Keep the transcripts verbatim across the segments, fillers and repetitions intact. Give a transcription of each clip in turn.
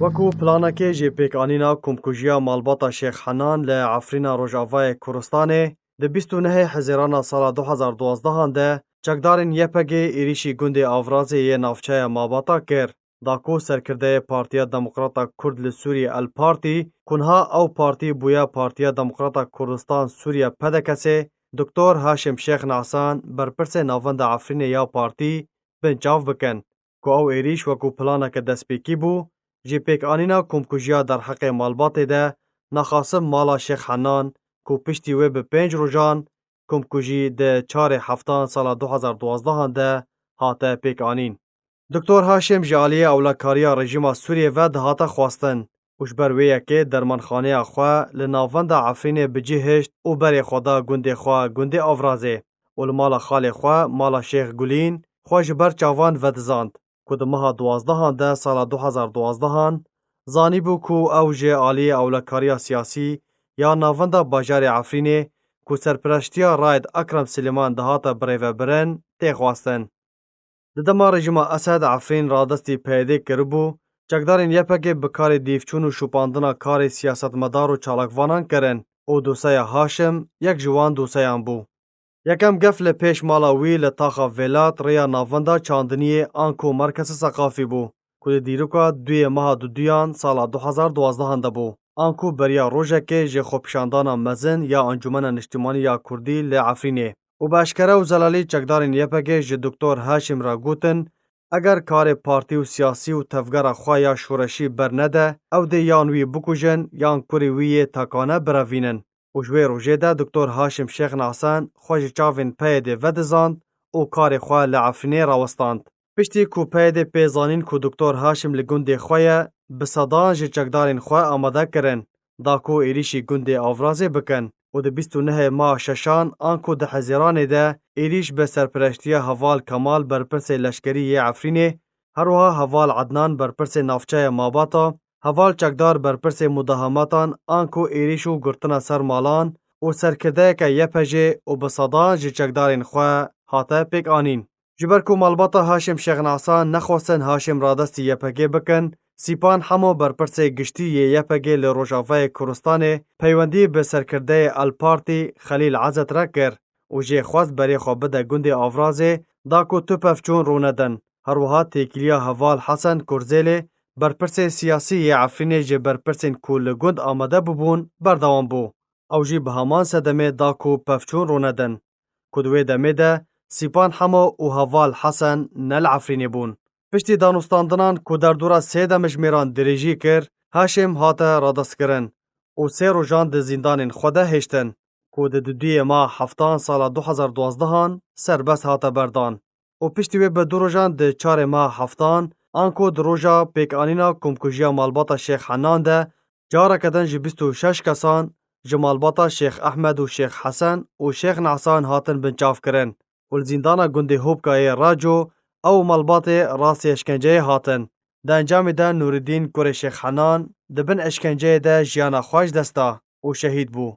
Wekû planekê jê pêkanîna komkujiya malbata Şêx Henan li Efrîna Rojavayê Kurdistanê di bîst û nehê Hezîrana sala du hezar duwazdehan de çekdarên Y P G êrîşî gundê Avrazê yê navçeya Mabata kir. Da ku serkirdeyê Partiya Demokrata Kurd li Sûriyê El Partî, ku niha ew partî bûye Partiya Demokrata Kurdistan Sûriye P D K S'ê, Doktor Haşim Şêx Nesan, berpirsê navenda Efrînê ya partî, binçav bikin. Ku ew êrîş wekû planeke destpêkî bû, jê pêkanîna komkujiya derheqê malbatê de naxasim mala Şêx Henan, ku piştî wê bi pênc rojan komkujî di çarê heftan sala du hezar duwazdehan de hate pêkanîn. Doktor Haşim ji aliyê ewlekariya rejîma Sûriyê ve dihate xwestin û ji ber wê yekê dermanxaneya xwe li navenda Efrînê bi cih hişt û berê xwe da gundê xwe, gundê Avrazê û li mala xalê xwe, mala Şêx Gulîn, xwe ji ber çavan vedizand ku di meha duwazdehan de sala du hezar duwazdehan zanîbû ku ew ji aliyê ewlekariya siyasî ya navenda bajarê Efrînê ku serpireştiya Raid Ekrem Silêman dihate birêvebirin tê xwestin. Di dema rejîma Esed Efrîn radestî P Y D kiribû, çekdarên Y P G bi karê dîvçûn û şopandina karê siyasetmedar û çalakvanan kirin û doseya Haşim yek ji wan doseyan bû. Yekem gef li pêş mala wî li taxa Vêlat rêya navenda çandiniyê anku merkeza seqafî bû, ku di dîroka duyê meha duduyan sala du hezar duwazdehan de bû, anku beriya rojekê ji xwepişandana mezin ya Encûmena Niştimanî ya Kurdî li Efrînê û bi eşkere û zelalî çekdarên Y P G ji Doktor Haşim re gotin, eger karê partî û siyasî û tevgera xwe ya şoreşî bernede, ew dê yan wî bikujin yan kurê wî yê takane birevînin. Û ji wê rojê de Doktor Haşim Şêx Nesan xwe ji çavên P Y D vedizand û karê xwe li Efrînê rawestand. Piştî ku P Y D pê zanîn ku Doktor Haşim li gundê xwe ye, bi sedan ji çekdarên xwe amade kirin, da ku êrîşî gundê Avrazê bikin û di bîst û nehê meha şeşan anku di Hezîranê de êrîş bi serpireştiya Heval Kemal berpirsê leşkerî yê Efrînê, her wiha Heval Ednan berpirsê navçeya Mabata, Heval Çekdar berpirsê mudahamatan anku êrîş û girtina ser malan û serkirdeyeke Y P G û bi sedan ji çekdarên xwe hate pêkanîn. Ji ber ku malbata Haşim Şêx Nesan nexwestin Haşim radestî Y P G bikin, Sîpan Hemo berpirsê giştî yê Y P G li Rojavayê Kurdistanê peywendî bi serkirdeyê El Partî Xelîl Ezet re kir û jê xwest berê xwe bide gundê Avrazê, da ku tu pevçûn rûnedin. Her wiha têkiliya Heval Hesen Kurzêlê, berpirsê siyasî yê Efrînê ji berpirsên ku li gund amade bûbûn berdewam bû. Ew jî bi heman sedemê da ku pevçûn rûnedin. Ku di wê demê de Sîpan Hemo û Heval Hesen ne li Efrînê bûn. Piştî danûstandinan ku derdora sê demjimêran dirêjî kir, Haşim hate radestkirin û sê rojan di zîndanên xwe de hêştin, ku di duduyê meha heftan sala du hezar duwazdehan serbest hate berdan û piştî wê bi du rojan di çarê meha heftan, anku di roja pêkanîna komkujiya malbata Şêx Henan de, careke din ji bîst û şeş kesan ji malbata Şêx Ehmed û Şêx Hesen û Şêx Nesan hatin binçavkirin û li zîndana gundê Hopkayê Raco ew û malbatê rastî eşkenceyê hatin. Di encamê de Nûreddîn kurê Şêx Henan di bin eşkenceyê de jiyana xwe ji dest da û şehîd bû.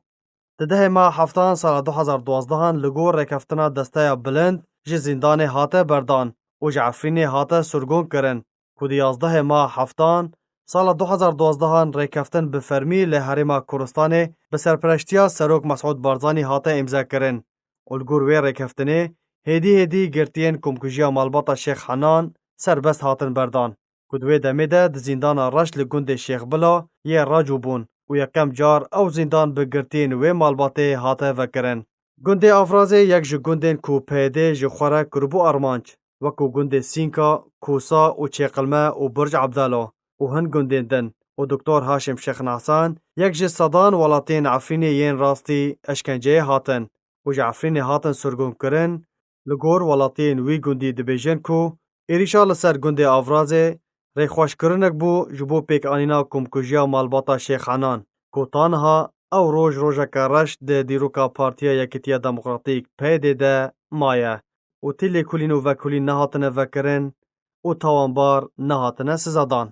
Di dehê meha heftan sala du hezar duwazdehan li gor rêkeftina Desteya Bilind ji zîndanê hate berdan û ji Efrînê hate sirgûn kirin, ku di yazdehê meha heftan sala du hezar duwazdehan rêkeftin bi fermî li Herêma Kurdistanê bi serpereştiya Serok Mesûd Barzanî hate îmzekirin û li gor wê rêkeftinê hêdî hêdî girtiyên komkujiya malbata Şêx Henan serbest hatin berdan, ku di wê demê de di zîndana reş li gundê Şêx Bila yê Raco bûn û yekem car ew zîndan bi girtiyên wê malbatê hate vekirin. Gundê Avrazê yek ji gundên ku P Y D ji xwe re kiribû armanc, wekû gundê Sînka, Kosa û Çêqilme û Burc Ebdalo û hin gundên din û Doktor Haşim Şêx Nesan yek ji sedan welatiyên Efrînê yên rastî eşkenceyê hatin û ji Efrînê hatin sirgûnkirin, li gor welatiyên wî gundî dibêjin ku êrîşa li ser gundê Avrazê rêxweşkirinek bû ji bo pêkanîna komkujiya malbata Şêx Henan, ku ta niha ew roj rojeke reş di dîroka Partiya Yekîtiya Demokratîk, P Y D, de maye û ti lêkolîn û vekolîn nehatine vekirin û tawanbar nehatine sizadan.